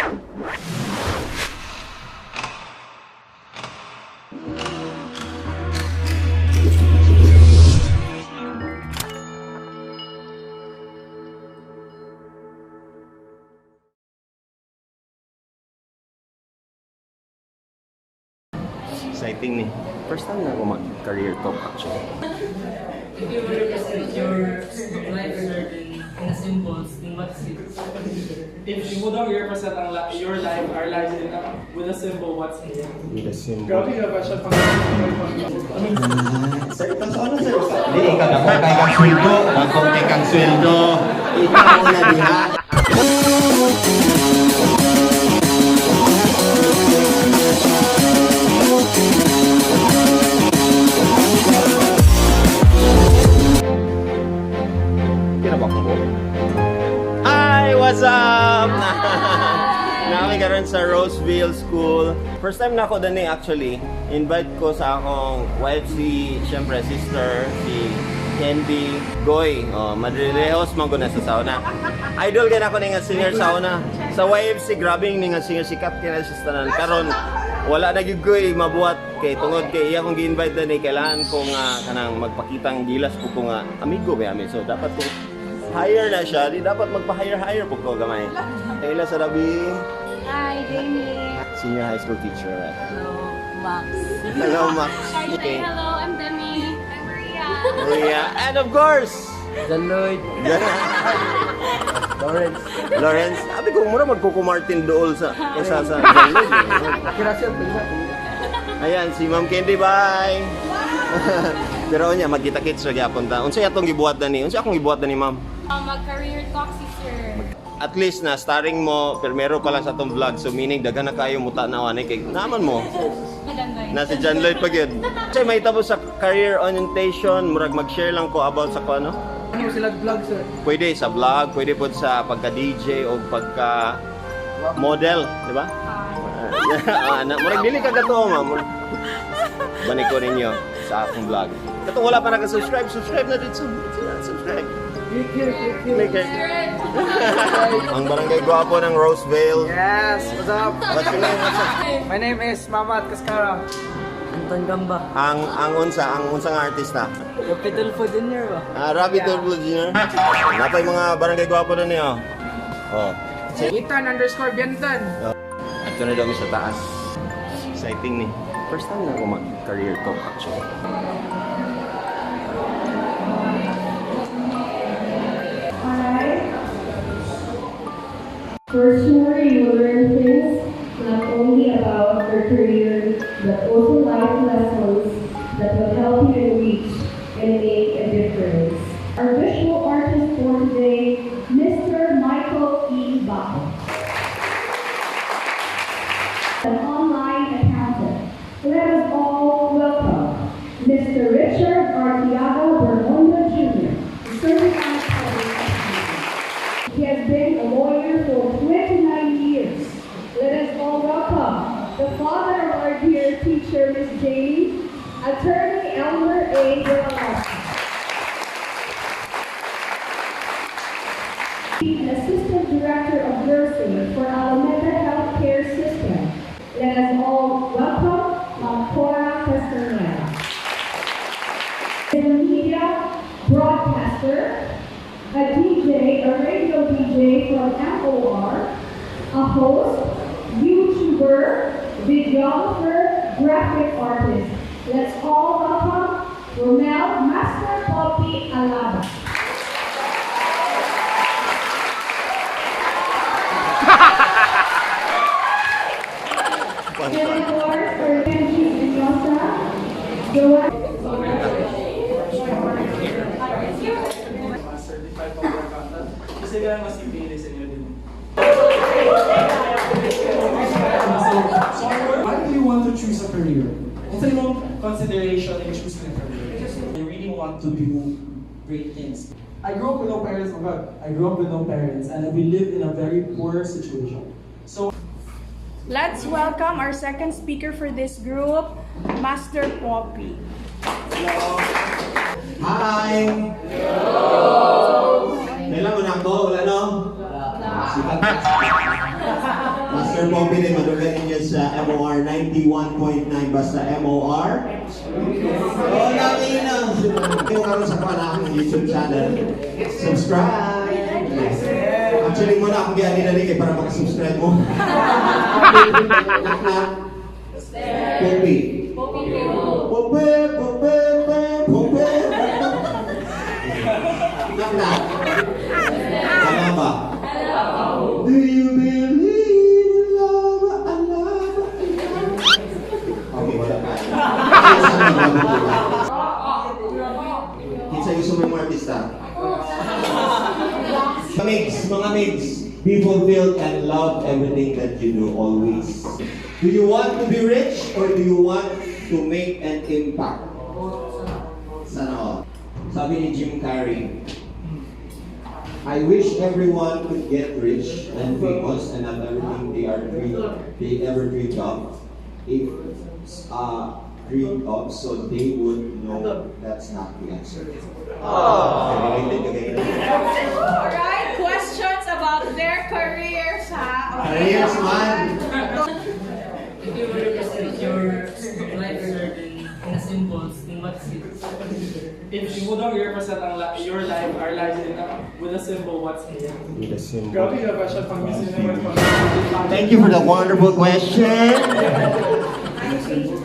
Exciting ni. First time na ako mag-career talk actually. If you would represent your life, sir, in a symbols, in what it? If you would represent ang your life, our lives with a symbol, what's it? With a symbol. Grabe ka ba siya pang Sir, ano sir? Di, ikaw na kay kang sweldo. Dagkong kay kang sweldo. Ikaw na diha. Kira ba akong buhok? Hi! What's up? Namin karon sa Roseville School. First time na ako dani actually. Invite ko sa akong wife si, syempre, sister, si Candy Goy. Oh, Madrilejos man ko na sa sauna. Idol kay nako ni nga singer sa una. Sa YFC grabe ni nga singer sikat kay na siya sa tanan. Karon wala na gyud ko'y mabuhat kay tungod kay iya kong gi-invite dani kailangan ko nga kanang magpakitang gilas ko ko nga amigo ba ami. So dapat ko hire na siya, di dapat magpa-hire-hire po ko gamay. Kayla sa Rabi, Hi, Jamie. senior high school teacher. Right? Hello, Max. Hello, Max. Okay. Hello, I'm Demi. I'm Maria. Maria. And of course, John Lloyd. Lawrence. Lawrence. Sabi ko, mura magkuko Martin dool sa sa sa John Lloyd. Kira sir, pwede. Ayan, si Ma'am Candy, bye! Pero niya, magkita-kits ra gyapon ta. Unsa atong gibuhat dani? Unsa akong gibuhat dani, ma'am? Mag-career talk si sir. At least na starring mo, primero pa lang sa atong vlog. So meaning daghan na kayo muta na ani kay naman mo. Maganda. Na si John Lloyd pa gyud. Siya may tabo sa career orientation, murag mag-share lang ko about sa ko ano. Ano sila vlog, sir? Pwede sa vlog, pwede po sa pagka DJ o pagka model, di ba? Ah, na, murag dili ka gato, ma'am. Balik ko ninyo sa akong vlog. Katong wala pa naka-subscribe, subscribe na dito. Subscribe. Click here, click here. Click here. Ang barangay gwapo ng Roseville. Yes, what's up? What's your name? What's up? My name is Mamat Kaskara. Anton Gamba. Ang unsa nga artista? Capital po Junior ba? Ah, Rabbit yeah. Jr. Napay mga barangay gwapo na niyo. Oh. Ethan_Biantan. At na daw sa taas. Exciting ni. First time na ako mag-career talk actually. For sure, you will learn things not only about your career, but also life lessons that will help you reach and make a difference. Our visual artist for today, Mr. Michael E. Baco. An online accountant. Let us all welcome Mr. Richard Artiaga Bermundo Jr., certified public accountant. He has been a lawyer for 29 years. Let us all welcome the father of our dear teacher, Miss Jamie, Attorney Elmer A. De La Rosa. An Assistant Director of Nursing for Alameda Healthcare System. Let us all welcome Ma'am Cora Castaneda. Is a media broadcaster, a DJ, a radio DJ from MOR, a host, YouTuber, videographer, graphic artist. Let's all welcome Romel Master Poppy Alaba. And of course, for Kenji Mendoza, Joanne Certified public accountant. Kasi ganun mas ipili sa inyo din. So, why do you want to choose a career? What's yung consideration in choosing a career? I really want to do great things. I grew up with no parents. Oh God, I grew up with no parents, and we live in a very poor situation. So Let's welcome our second speaker for this group, Master Poppy. Hi! Hello! Kailan mo na ako? Wala no? Wala. Master Popi din, madunggan ninyo sa MOR 91.9, basta MOR. Oh, namin na. Yung karon sa kuha na akong YouTube channel. Subscribe! Actually, muna akong giani na kay para makasubscribe mo. Knock knock. Popi. Popi, popi, popi, popi. Knock knock. Tama ba? Do you believe in love? I love, I love. Okay, wala pa. Kinsa gusto mo yung artista? Mga migs, mga migs, be fulfilled and love everything that you do always. Do you want to be rich or do you want to make an impact? Sana all. Sabi ni Jim Carrey, "I wish everyone could get rich and famous and have everything they ever dreamed of. If dreamed of, so they would know that's not the answer." Oh. Related ka kayo. Alright, questions about their careers, ha? Okay. Careers, man. If you would represent your life, sir, then in a symbols, then what's it? If you would represent your life, our lives with a symbol, what's it? With a symbol. Grabe ka ba siya pang missing naman pang Thank you for the wonderful question.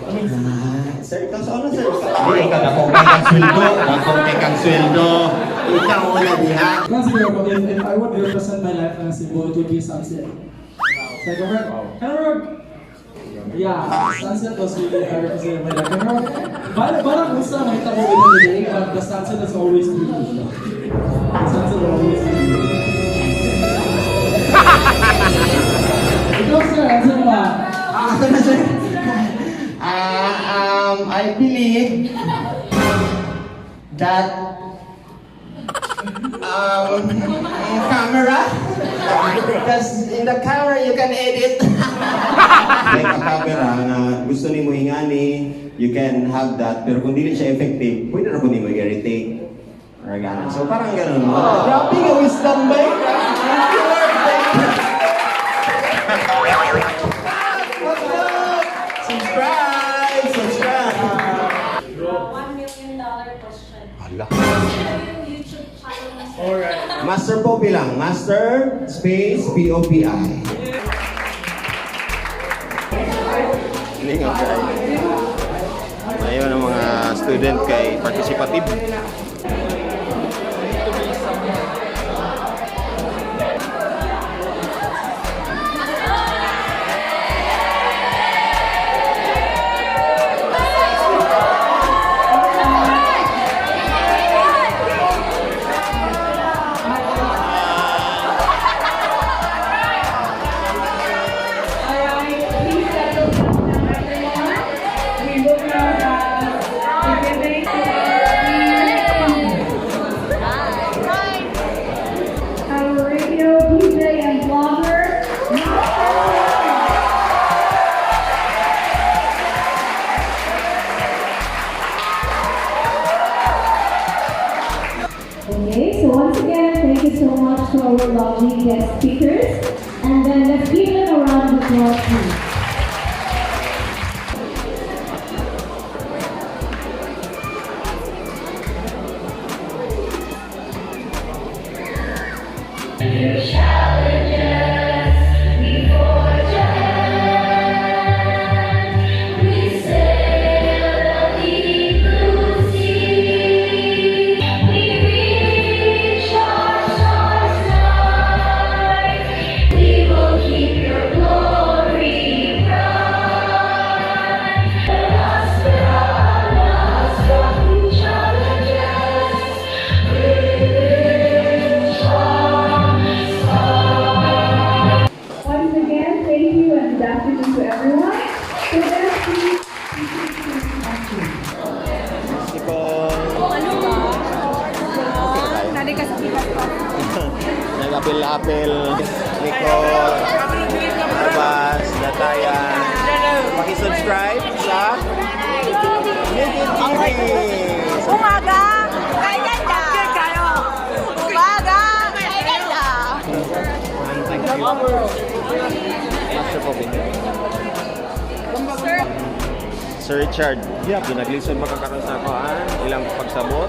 Ah, sir, ikaw sa una, sir. Hindi, ikaw na kung may kang sweldo. Na kung may kang sweldo. Ikaw una diha. Consider ko, if I would represent my life in a symbol, it would be sunset. It's like, kind of, yeah, sunset was really a represent my life. Pero, parang kung saan makita mo within the day, but the sunset is always beautiful. The sunset will always be beautiful. Ikaw, sir, ano ba? Ah, ako na, sir. Ah, I believe that camera, because in the camera you can edit. Like a camera nga gusto nimo ingani, you can have that, pero kung dili siya effective, pwede ra pud nimo i-retake. Or ganun. So parang ganun. Grabe nga wisdom ba? Thank you, Lord. Thank you. What's up? Subscribe! Subscribe! $1 million question. Hala. Sino yung YouTube channel na, sir? Alright. Master Popi lang. Master space Popi. Hindi nga kay. Ayun ang mga student kay participative. Alright, please settle down now, everyone. We will now have the giving to our radio DJ and blogger, Master Popi. Okay, so once again, thank you so much to our lovely guest speakers. And then let's give them a round of applause, please. Challenges we forge ahead. We sail the deep blue sea. We reach our stars light. We will keep your glory. Master Pobi. Sir, Sir Richard, yeah. Ginaglisod ba ka karon sa kuan? Ilang pagsabot?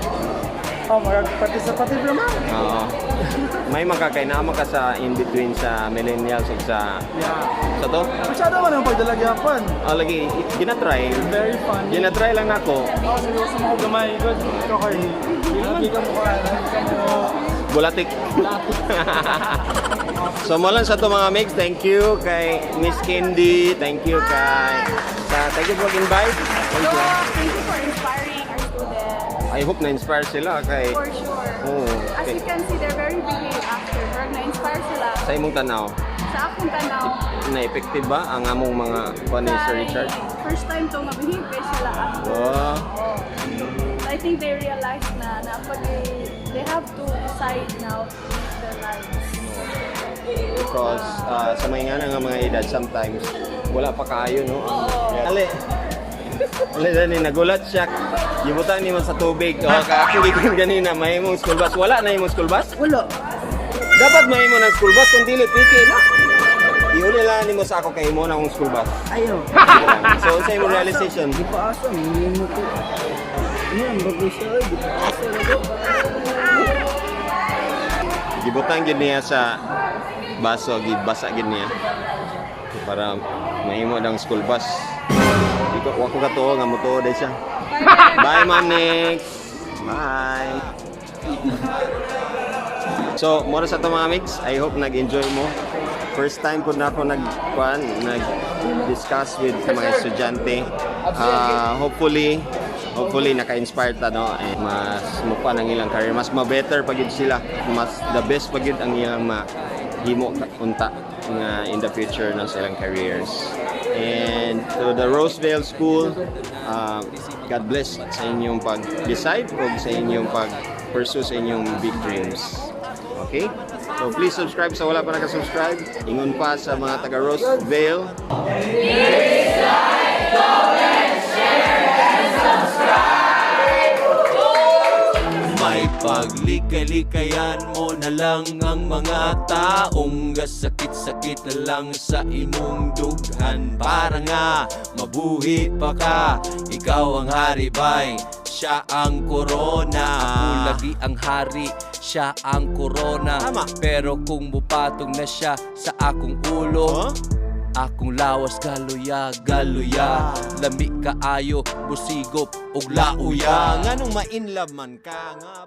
Oh, participate naman. Oo. May makakay na ka sa in between sa millennials ug sa sa to? Masyado man ang pagdalagyapan. Oh, lagi ginatry. Very funny. Ginatry lang nako. Oh, seryoso mo ko gamay. Good. Ikaw kay. Hindi ka mo ka mo. Bulatik. So mo lang sa to, mga mix. Thank you kay Miss Candy. Thank you kay sa thank you for invite. Thank so, you. Thank you for inspiring our students. I hope na-inspire sila kay For sure. Oo. As you can see, they're very behave after. Murag na-inspire sila. Sa imong tanaw, Sa akong tanaw, na-effective ba ang among mga kuan ni Sir kay Richard? first time to nga behave kay sila after. Wow. Oo. I think they realize na pag they have to decide now to live their lives. Because sa mga nga mga edad sometimes wala pa kaayo, no? Oo. Ale. Ale dani nagulat siya. Gibutan nimo sa tubig. Oh, ka ako gikan ganina may imong school bus. Wala na imong school bus? Wala. Dapat may imo ng school bus kung dili piki na. Iuli lang nimo sa ako kay imo na akong school bus. Ayaw. So sa imong realization, Di pa asa, hindi mo ko. Ano, ang bago siya. Di pa asa. Gibutang gid niya sa baso, gibasa gid niya para mahimo ng school bus. Di ko wa ko katuo nga motuo day siya. Bye, Ma'am Nix. Bye. So, mora sa to, mga mix. I hope nag-enjoy mo. First time ko na ako nag kuan, nag-discuss with sa mga estudyante. Ah, hopefully naka-inspire ta, no, eh, mas mukuan ang ilang career, mas ma-better pag yun sila, mas the best pag yun ang ilang mahimo unta nga in the future ng silang careers. And to the Roseville School, God bless sa inyong pag-decide o sa inyong pag-pursue sa inyong big dreams. Okay? So please subscribe sa wala pa nakasubscribe. Ingon pa sa mga taga Roseville. Please like, comment, share, and subscribe! May paglikay-likayan mo na lang ang mga taong gasakit-sakit na lang sa imong dughan para nga mabuhi pa ka. Ikaw ang hari bay, siya ang corona. Ako lagi ang hari, siya ang corona. Tama. Pero kung mupatong na siya sa akong ulo, Huh? akong lawas galuya, galuya. Lami kaayo, musigop og lauya. Nganong ma-inlove man ka nga.